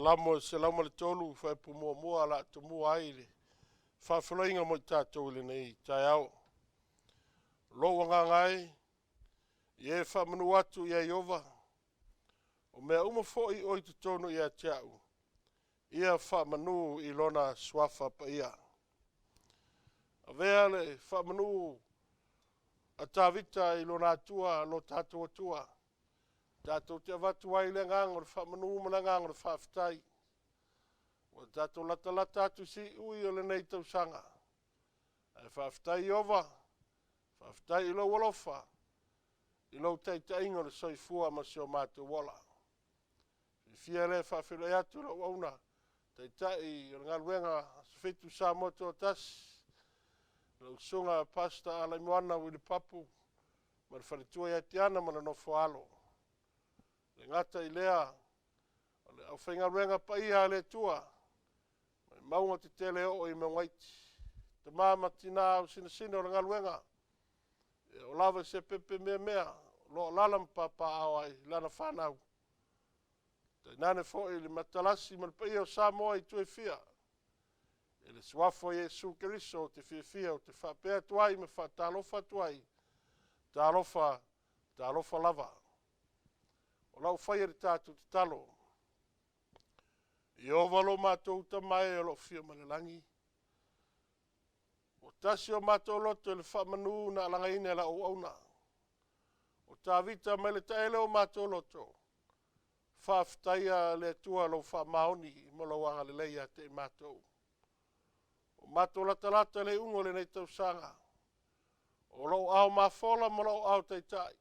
Salamo e 103, fuaiupu muamua, o le a tomua ai le faafeiloaiga mo i tatou i lenei taeao. Lou agaga e, ia e faamanu atu ia Ieova, o mea uma foi o i totonu ia te au, ia faamanu i lona suafa paia. Avea le faamanu a Tavita i lona Atua, lo tatou Atua, tatou te avatu ai le agaga o le faamanu ma le agaga o le faafetai. Ua tatou latalata atu i siui o lenei tausaga. Ae faafetai Ieova, faafetai i lou alofa, i lou taitaiga o le soifua ma si o matou ola. Fiafia lea e faafeiloai atu i lau auauna, taitai o le galuega Aso Fitu Samoa Tutoatasi, lau susuga Pastor Alaimoana Willie Papu, ma le faletua ia Tiana ma le nofo-a-alo. E le gata i lea, o le aufaigaluega paia a le Atua, mai mauga tetele e oo i mauga iti, tama ma tina ausinasina o le galuega, e oo lava i se pepe meamea, o lo o alaala ma papaaao ai lana fanau. Tainane foi le matalasi ma le paia o Samoa i itu e fia. I le suafa o Iesu Keriso ou te fiafia ou te faapea atu ai ma faatalofa atu ai, talofa, talofa lava. O lau faia le tatou tatalo. Ieova lo matou Tama e o lo o afio mai le lagi, ua tasi o matou loto i le faamanu na alagaina e lau auauna. O Tavita mai le taele o matou loto, faafetaia le Atua lou faamaoni ma lou agalelei ia te i matou. Ua matou latalata i le iuga o lenei tausaga. O lou ao mafola ma lou ao taitai,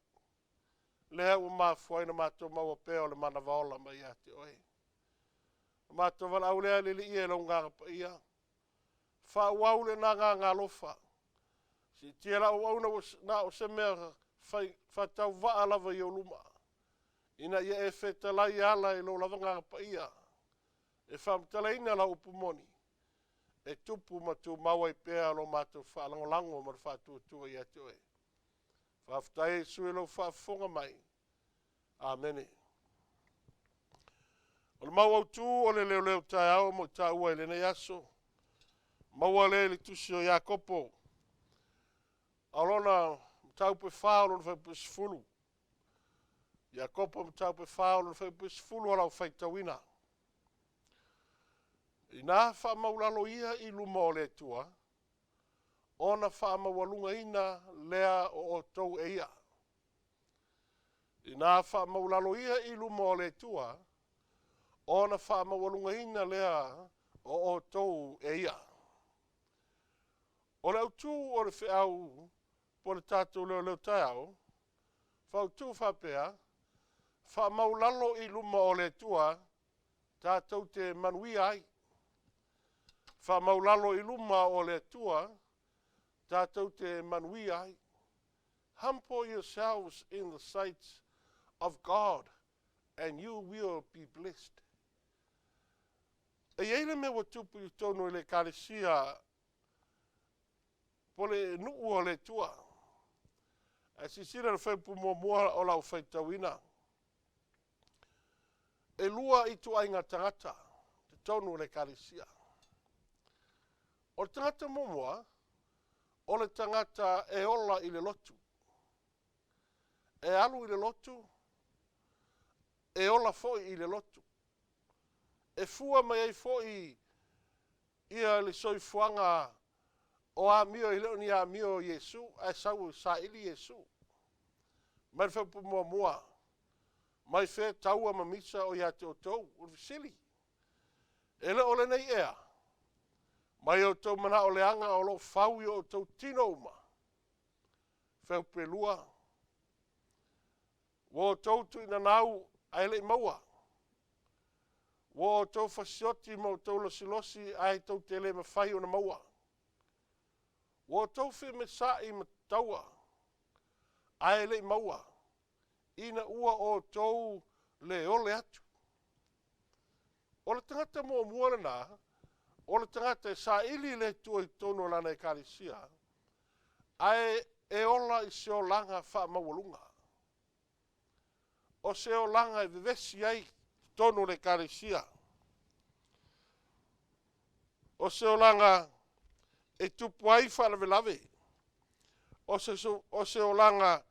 lea ua mafua ai ona matou maua pea o le manava ola mai ia te oe. O matou valaau lea le Alii e i lou Agaga Paia, faaauau lena agaga alofa. Siitia lau auauna ua na o se mea fai faatauvaa lava i ou luma, ina ia e fetalai e ala i lou lava Agaga Paia, e faamatalaina lau upu moni, e tupu ma tumau ai pea lo matou faalagolago ma le faatuatua ia te oe. Faafetai Iesu i lou faafofoga mai. Amene. O le mau autu o le leoleo taeao mo i taua i lenei aso, maua lea i le tusi o Iakopo, a o lona mataupu e 4 o lona fuaiupu e 10. Iakopo mataupu e 4 o lona fuaiupu e 10 o lau faitauina. Inā faamaulalo ia i luma o le Atua, ona faamaualugaina lea o outou e ia. Inā faamaulalo ia i luma o le Atua, ona faamaualugaina lea o outou e ia. O le autu o le feau po o le tatou leoleo taeao, fautu faapea, faamaulalo i luma o le Atua tatou te manuia ai. Faamaulalo i luma o le Atua tatou te manuia ai. Humble yourselves in the sight of God and you will be blessed. E i ai le mea ua tupu i totonu i le ekalesia po le nuu o le Atua. Ae silasila i le fuaiupu muamua o lau faitauina. E lua ituaiga tagata totonu o le ekalesia. O le tagata muamua, o le tagata e ola i le lotu. E alu i le lotu, e ola foi i le lotu. E fua mai ai foi ia le soifuaga o amio e le o ni amio o Iesu, ae sau e saili Iesu. Mai le fuaiupu muamua, mai fea taua ma misa o ia te outou? O le fesili. E le o lenei ea, mai outou manao leaga o lo o fau i o outou tino uma. Fuaiupu e 2, ua outou tuinanau ae le i maua. Ua outou fasioti ma outou losilosi ae tou te le mafai ona maua. Ua outou femesaai ma taua ae le i maua, ina ua outou le ole atu. O le tagata muamua lena, o le tagata e saili i le Atua i totonu o lana ekalesia, ae e ola i se olaga faamaualuga. O se olaga e vevesi ai totonu o le ekalesia. O se olaga e tupu ai faalavelave. O se, o se olaga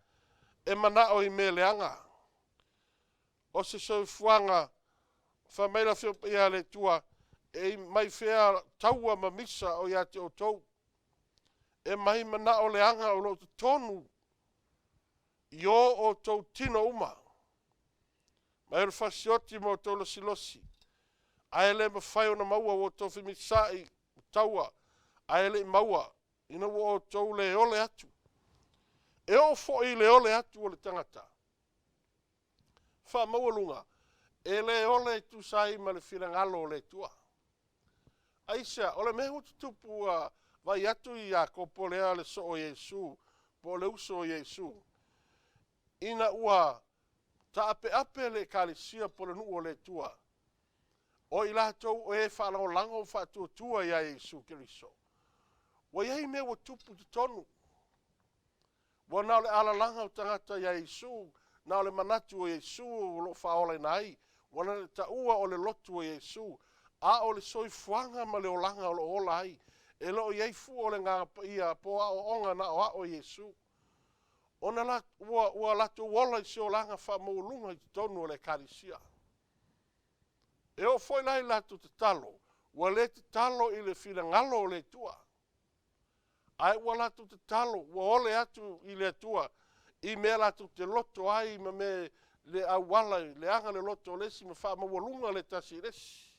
e manao i mea leaga. O se soifuaga, fai mai le Afioga Paia a le Atua, e mai fea taua ma misa o ia te outou. E mai manao leaga o lo o totonu i o outou tino uma. Mai o le fasioti ma outou losilosi, ae le mafai ona maua ua outou femisa'i ma taua, ae le i maua, ina ua outou le ole atu. E oo foi i le ole atu o le tagata faamaualuga, e le ole e tusa ai ma le finagalo o le Atua. Aisea? O le mea ua tutupu ua vaai atu i Iakopo lea le soo o Iesu, po o le uso o Iesu, ina ua taapeape le ekalesia po o le nuu o le Atua, o i latou o e faalagolago ma faatuatua iā Iesu Keriso. Ua i ai mea ua tupu i totonu. Ua na o le alalaga o tagata iā Iesu, na o le manatu o Iesu o lo o faaolaina ai, ua na o le taua o le lotu o Iesu, a o le soifuaga ma le olaga o lo o ola ai, e le o i ai fua o le Agaga Paia po o aoaoga na aoao e Iesu. Ona la, ua, ua latou ola i se olaga faamaualuga i totonu o le Ekalesia. E oo foi la i latou tatalo, ua le tatalo i le finagalo o le Atua, ae ua latou tatalo, ua ole atu i le Atua i mea latou te loto ai ma mea le auala leaga le loto o le isi ma faamaualuga le tasi i le isi.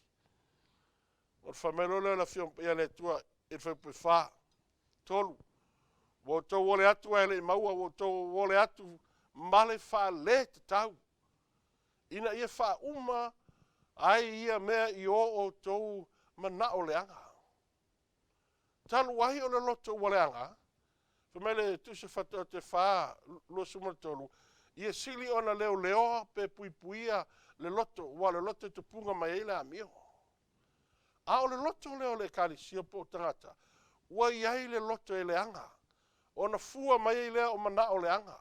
Ona fai mai loa lea o le Afioga Paia a le Atua i le fuaiupu 4, 3, Ua outou ole atu ae le i maua, ua outou ole atu ma le faaletatau, ina ia faauma ai ia mea i o outou manao leaga. Talu ai o le loto ua leaga, fai mai le Tusi a Faataoto e 4, 23, ia sili ona leoleoa pe puipuia le loto, aua o le loto e tupuga mai ai le amio. A o le loto lea o le Ekalesia po o tagata, ua i ai le loto e leaga, ona fua mai ai lea o manao leaga.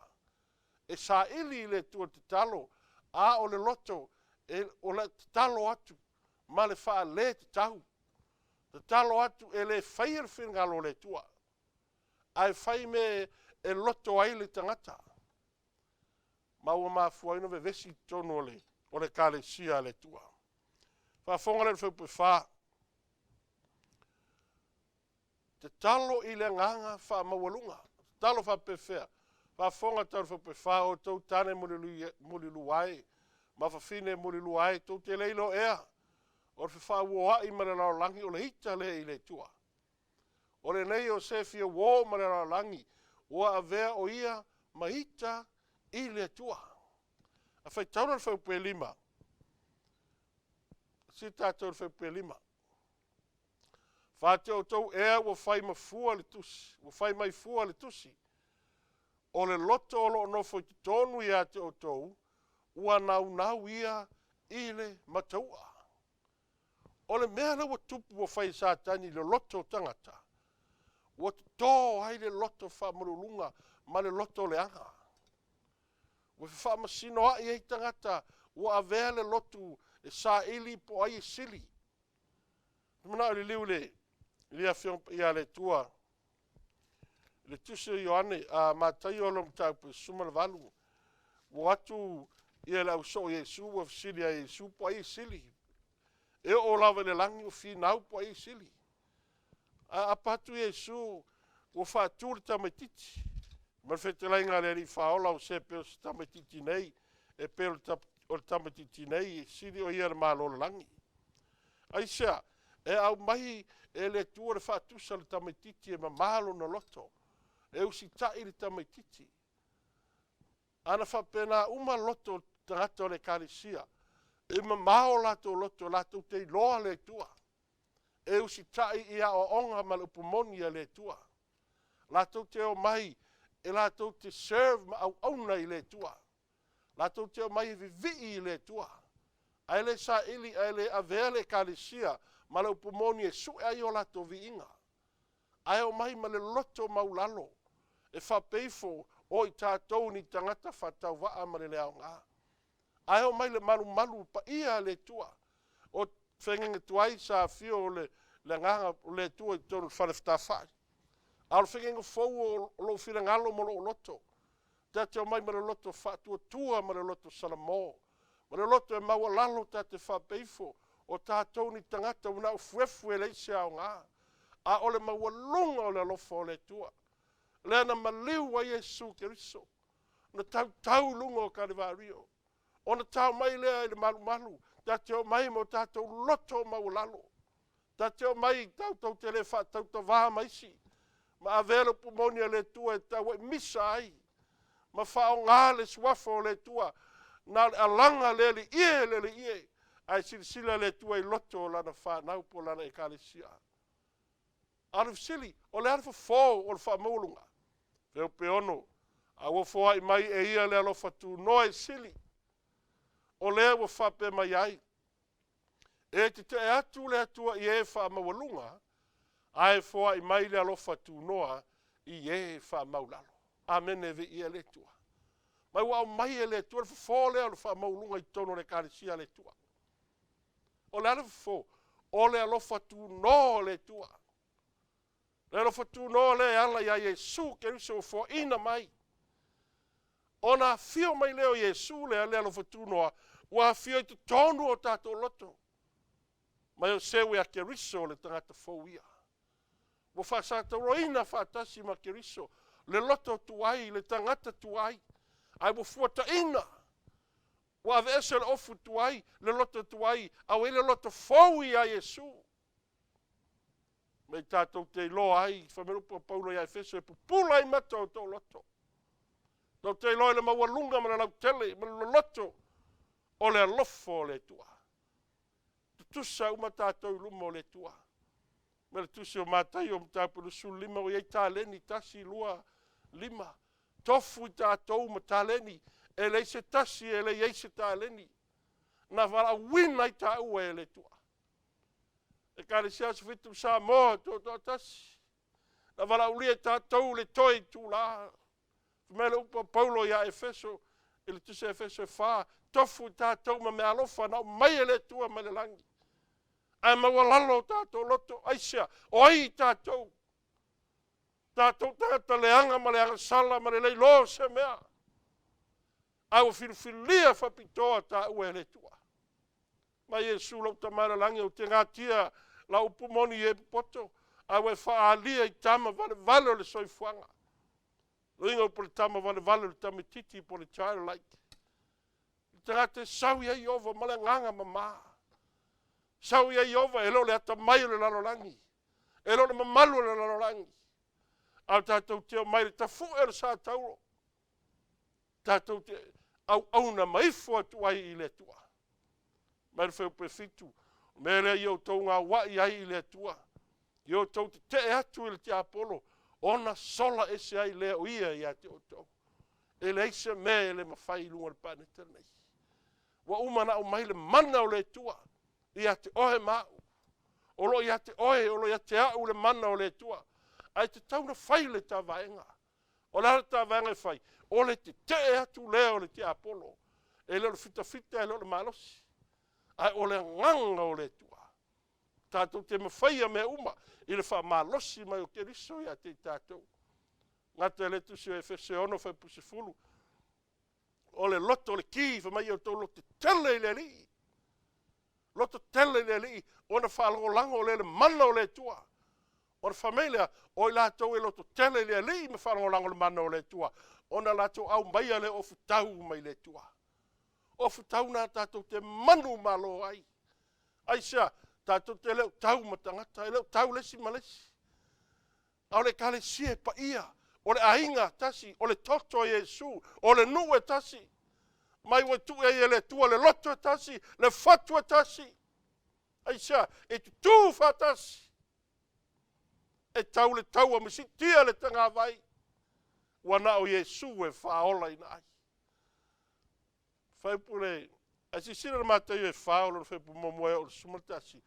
E saili i le Atua tatalo, a o le loto e, o le tatalo atu ma le faaletatau. Tatalo atu e le faia le finagalo o le Atua, ae fai mea e loto ai le tagata. Ma ua mafua ai ona vevesi i totonu o le, o le Ekalesia a le Atua. Faafofoga lea i le fuaiupu e 4. Tatalo i le agaga faamaualuga. Tatalo faapefea? Faafofoga tau le fuaiupu e 4, o outou tane mulilua e, ma fafine mulilua e, tou te le iloa ea, o le fefaauoai ma le lalolagi o le ita lea i le Atua. O lenei o se fia uo ma le lalolagi, ua avea o ia ma ita i le Atua. A faitau loa le fuaiupu e 5, si tatou le fuaiupu e 5. Fate outou ea ua fai ma fua le tusi, ua fai mai fua le tusi. O le loto o lo o nofo i totonu ia te outou, ua naunau ia i le mataua. O le mea lea ua tupu ua fai e Satani i le loto o tagata, ua toto ai le loto faamaualuluga ma le loto leaga. Ua fefaamasinoai ai tagata ua avea le lotu e saili po o ai e sili. Ou te manao e liliu i le Afioga Paia a le Atua, i le Tusi o Ioane, a Mataio lona mataupu e 18, ua o atu ia le ausoo o Iesu, ua fesili ia Iesu po o ai e sili. E oo lava i le lagi o finau po o ai e sili. Ae aapa atu Iesu ua faatu le tamaitiiti ma le fetalaiga a le Alii Faaola o se pei o se tamaitiiti nei, e pei o le tamaitiiti nei, e sili o ia i le Malo o le lagi. Aisea? E aumai e le Atua le faatusa le tamaitiiti e mama lona loto, e usitai le tamaitiiti. Ana faapena uma loto o tagata o le Ekalesia, e mamao o latou loto, latou te iloa le Atua, e usitai i aoaoga ma le upu moni a le Atua. Latou te omai e latou te serve ma auauna i le Atua. Latou te omai e vivii i le Atua, ae le saili ae le avea le Ekalesia ma le upu moni e sue ai o latou viiga, ae omai ma le loto maulalo e faapea ifo o i tatou ni tagata faatauvaa ma le le aoga, ae omai le malumalu paia a le Atua. O feagaiga tuai sa afio o le Le Agaga o le Atua i totonu o le fale fetafai. A o le fegega fou o lou finagalo ma lou loto, ta te omai ma le loto faatuatua ma le loto salamo, ma le loto e maualalo ta te faapea ifo, o tatou ni tagata ua na ufuefu e leai se aoga, a o le maualuga o le alofa o le Atua, lea na maliu ai Iesu Keriso, na tautau i luga o Kalivario, ona tao mai lea i le malumalu, ta te omai ma o tatou loto maualalo, Ta te omai tatou te le faatautavā ma isi, ma avea le upu moni a le Atua e tauaimisa ai, ma faaaogā le Suafa o le Atua, na o le alaga le alii e le alii e, ae silasila le Atua i loto o Lana fanau po o Lana Ekalesia. A o le fesili, o le a le fofo o le faamaualuga? Fuaiupu 6, A ua foai mai e Ia le alofa tunoa e sili, o lea ua faapea mai ai, E tetee atu le Atua i e faamaualuga, ae foai mai le alofa tunoa i e faamaulalo. Amene Viia le Atua. Mai ua aumai e le Atua le fofo lea o le faamaualuga i totonu o le Ekalesia a le Atua. O le a le fofo? O le alofa tunoa o le Atua. Le alofa tunoa lea e ala iā Iesu Keriso ua foaina mai. Ona afio mai lea o Iesu lea, le alofa tunoa, ua afio i totonu o tatou loto. Mai o seu ia Keriso le tagata fou ia. Ua faasatauroina faatasi ma Keriso le loto tuai, le tagata tuai, ae ua fuataina, ua aveese le ofu tuai, le loto tuai, a ua i ai le loto fou ia Iesu. Mai tatou te iloa ai, fai mai le upu a Paulo ia Efeso, e pupula ai mata o tou loto. Tou te iloa i le maualuga ma le lautele ma le loloto o le alofa o le Atua. Tutusa uma tatou i luma o le Atua. Ma le tusi o Mataio mataupu 25, ua i ai taleni, 1, 2, 5. Tofu i tatou ma taleni, e leai se tasi e leai ai se taleni. Na valaauina ai taua e le Atua. Ekalesia Aso Fitu Samoa Tutoatasi, na valaaulia i tatou le toe itula. Fai mai le upu a Paulo ia Efeso, i le tusi a Efeso e 4, tofu i tatou ma meaalofa na aumai e le Atua mai le lagi. Ae maualalo o tatou loto, aisea, o ai i tatou? Tatou tagata leaga ma le agasala ma le le iloa o se mea. Ae ua filifilia faapitoa taua e le Atua. Mai Iesu lou Tama i le lagi, ou te gatia lau upu moni i e popoto, ae ua e faaalia i tama valevale o le soifuaga. Uiga po o le tama valevale o le tamaititi po o le childlike. Le tagata e sau i ai Ieova ma le agaga mama. Sau i ai Ieova e le o le atamai o le lalolagi, e le o le mamalu o le lalolagi, a o tatou te omai i le tafue o le sa tauro, tatou te auauna ma ifo atu ai i le Atua. Mai le fuaiupu e 7, o mea lea ia outou gauai ai i le Atua, ia outou tetee atu i le tiapolo, ona sola ese ai lea o ia ia te outou. E leai se mea e le mafai i luga o le paneta lenei. Ua uma ona aumai le mana o le Atua ia te oe ma au. O lo o ia te oe, o lo o ia te au le mana o le Atua. Ae tatau ona fai le ta vaega. O le a le ta vaega e fai? O le tetee atu lea o le tiapolo. E le o le fitafita, e le o le malosi, ae o le agaga o le Atua. Tatou te mafaia mea uma i le faamalosi mai o Keriso ia te i tatou. Gata i le tusi o Efeso 6 fuaiupu 10, o le loto o le ki, fai mai ia outou loto tele i le Alii. Loto tele i le Alii, ona faalagolago lea i le mana o le Atua. Ona fai mai lea, o i latou e loto tele i le Alii ma faalagolago i le mana o le Atua, ona latou aumaia lea o futau mai le Atua. O futau na tatou te manumalo ai. Aisea? Tatou te le o tau ma tagata, e le o tau le isi ma le isi. A o le Ekalesia e paia, o le aiga tasi, o le toto a Iesu, o le nuu e tasi. Mai ua tuu ai e le Atua le loto e tasi, le fatu e tasi. Aisea? E tutū faatasi. E tau le taua ma siitia le tagavai, ua na o Iesu e faaolaina ai. Fuaiupu le, ae silasila le Mataio e 4 o lona fuaiupu muamua e oo i le 11,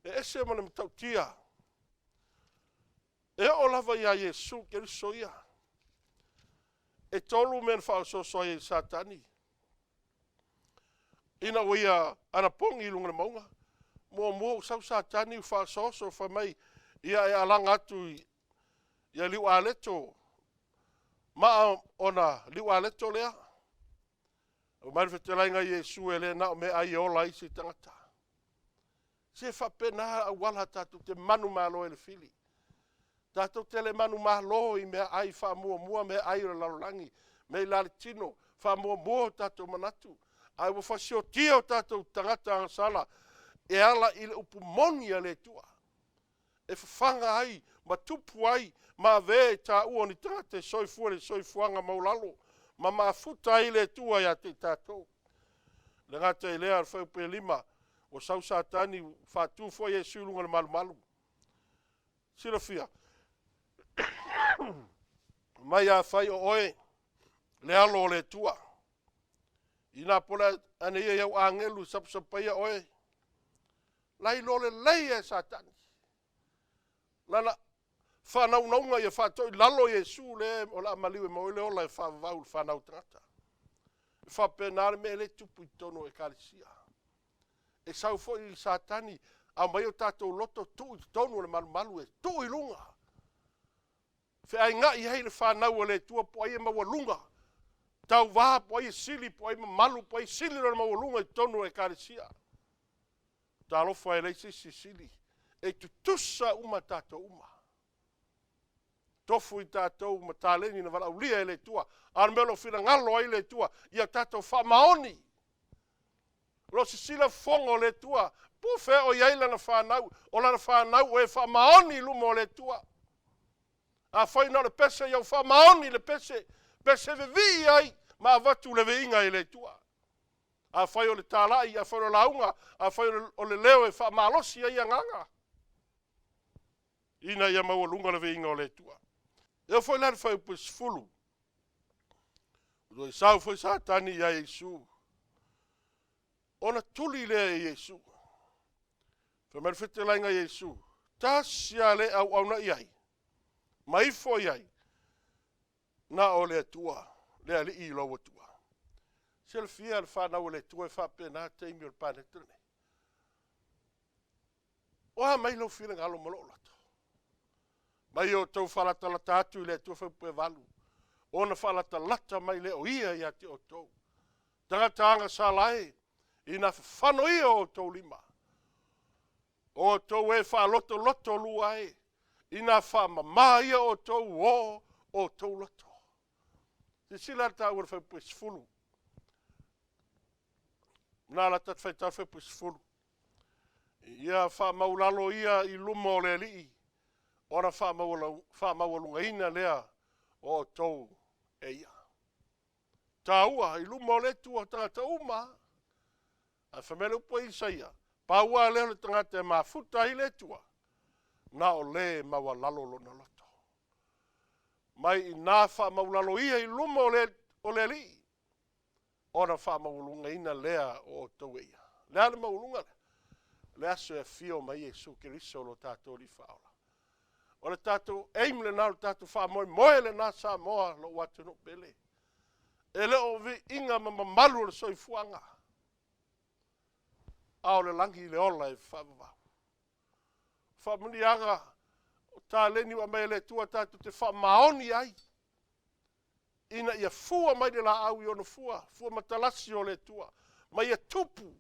e ese ma le matautia. E oo lava iā Iesu Keriso ia. E tolu mea na faaosooso ai e Satani ina ua ia anapogi i luga o le mauga. Muamua ua sau Satani ua faaosooso fai mai, Ia e alaga atu i ia liualeto, maa ona liualeto lea. Fai mai le fetalaiga a Iesu, e le na o meaai e ola ai se tagata. Se faapena auala tatou te manumalo ai i le fili. Tatou te le manumalo i meaai faamuamua meaai o le lalolagi, mea i la le tino, faamuamua o tatou manatu, ae ua fasiotia o tatou tagata agasala e ala i le upu moni a le Atua, e fafaga ai ma tupu ai ma avea i taua o ni tagata e soifua i le soifuaga maualalo ma mafuta ai le Atua ia te i tatou. E le gata i lea, o le fuaiupu e 5, ua sau Satani ua faatu foi Iesu i luga o le malumalu. Silafia, mai afai o oe le alo o le Atua, ina pole ane ia i au agelu i sapasapaia oe, lailoa lelei e Satani lana faanaunauga ia faatoilalo Iesu le o le a maliu e maua ai le ola e faavavau i le fanau tagata. E faapena le mea lea e tupu i totonu o ekalesia. E sau foi Satani, aumai o tatou loto tuu i totonu o le malumalu e tuu i luga. Feaiga'i ai le fanau a le Atua po o ai e maualuga, tauva po o ai e sili, po o ai e mamalu, po o ai e sili lona maualuga i totonu o ekalesia. Talofa e leai se isi e sili, e tutusa uma tatou uma. Tofu i tatou ma taleni na valaaulia e le Atua, a o le mea o lo o finagalo ai le Atua, ia tatou faamaoni. O lo o sisila fofoga o le Atua, po o fea o i ai lana fanau, o lana fanau o e faamaoni i luma o le Atua. Afai na o le pese, ia faamaoni le pese, pese vevii ai ma avatu le viiga i le Atua. Afai o le talai, afai o le lauga, afai o le leo e faamalosi ai agaga, ina ia maualuga le viiga o le Atua. E oo foi la i le fuaiupu e 10, ua toe sau foi Satani ia Iesu, ona tuli lea e Iesu. Fai mai le fetalaiga a Iesu, tasi lava le auauna i ai, ma ifo i ai, na o le Atua, le Alii lou Atua. Silafia le fanau a le Atua e faapena taimi o le paneta lenei. O a mai lou finagalo ma lou loto? Mai outou faalatalata atu i le Atua fuaiupu e 8, ona faalatalata mai lea o Ia ia te outou. Tagata agasala e, ina fafano ia o outou lima. O outou e faalotoloto lua e, ina faamama ia outou o outou loto. Silasila le taua o le fuaiupu e 10. Na la tatou faitau fuaiupu e 10. Ia faamaulalo ia i luma o le Alii, ona faamaualugaina lea o outou e ia. Taua i luma o le Atua tagata uma. Ae fai mai le upu a Isaia, pau lava lea o le tagata e mafuta ai le Atua, na o le maualalo lona loto. Mai ina faamaulalo ia i luma o le Alii, ona faamaualugaina lea o outou e ia. O le a le maualuga lea? O le aso e afio mai Iesu Keriso lo tatou Alii Faaola. O le tatou aim lena, o le tatou faamoemoe lena Samoa, lou atunuu pele. E le o viiga ma mamalu o le soifuaga, a o le lagi le ola e faavavau. Faamanuiaga o taleni ua aumai e le Atua tatou te faamaoni ai, ina ia fua mai le laau i ona fua, fua matalasi o le Atua, ma ia tupu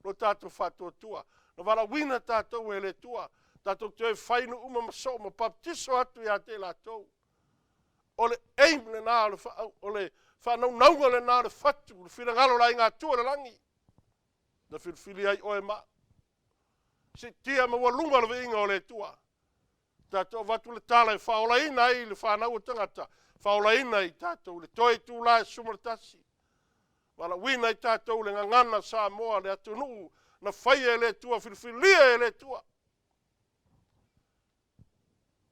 lo tatou faatuatua. Na valaauina tatou e le Atua, tatou te o e fai nuu uma ma soo ma baptiso atu ia te i latou. O le aim lena, o le faanaunauga lena o le fatu, le finagalo o le Aiga Atua i le lagi, na filifili ai oe ma au. Siitia maualuga le viiga o le Atua. Tatou avatu le tala e faaolaina ai le fanau o tagata, faaolaina i tatou le toe itula e 11. Valaauina i tatou le gagana Samoa, le atunuu na faia e le Atua, filifilia e le Atua,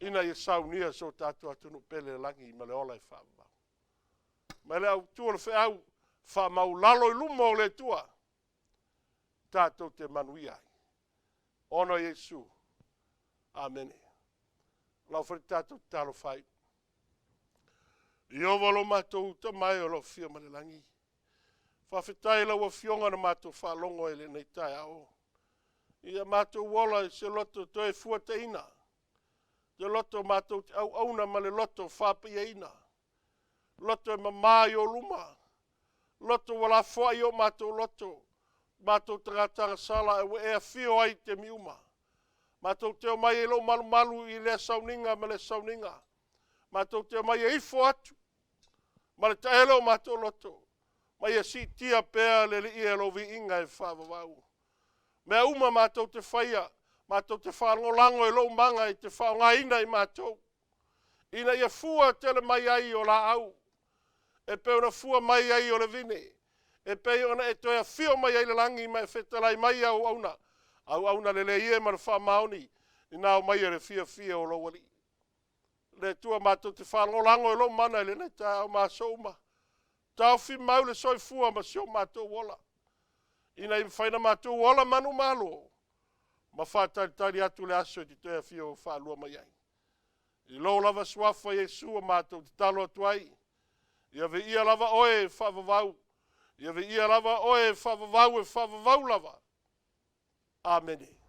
ina ia saunia so tatou atunuu pele i le lagi ma le ola e faavavau. Mai le autu o le feau, faamaulalo i luma o le Atua, tatou te manuia ai. Ona o Iesu. Amene. Lau foi le tatou tatalo fai. Ieova lo matou Tama e o lo o afio mai le lagi, faafetai i lau Afioga na matou faalogo ai i lenei taeao. Ia matou ola i se loto toe fuataina, se loto matou te auauna ma le loto faapaiaina, loto e mama i ou luma, loto ua lafoai o matou loto, matou tagata agasala ae ua e afio ai i taimi uma. Matou te omai i lou malumalu i lea sauniga ma lea sauniga. Matou te omai e ifo atu ma le taele o matou loto, ma ia siitia pea le Alii e lou viiga e faavavau. Mea uma matou te faia, matou te faalagolago i lou maga e te faaaogaina i matou, ina ia fua tele mai ai o laau, e pei ona fua mai ai o le vine, e pei ona e toe afio mai ai le lagi ma e fetalai mai au auauna, auauna lelei e ma le faamaoni, ina aumaia le fiafia o lou Alii. Le Atua matou te faalagolago i lou mana i lenei taeao ma aso uma, taofi mau le soifua ma si o matou ola, ina ia mafai ona matou ola manumalo ma faatalitali atu le aso e te toe afio faalua mai ai. I lou lava suafa Iesu ua matou tatalo atu ai, ia viia lava oe e faavavau, ia viia lava oe e faavavau e faavavau lava. Amene.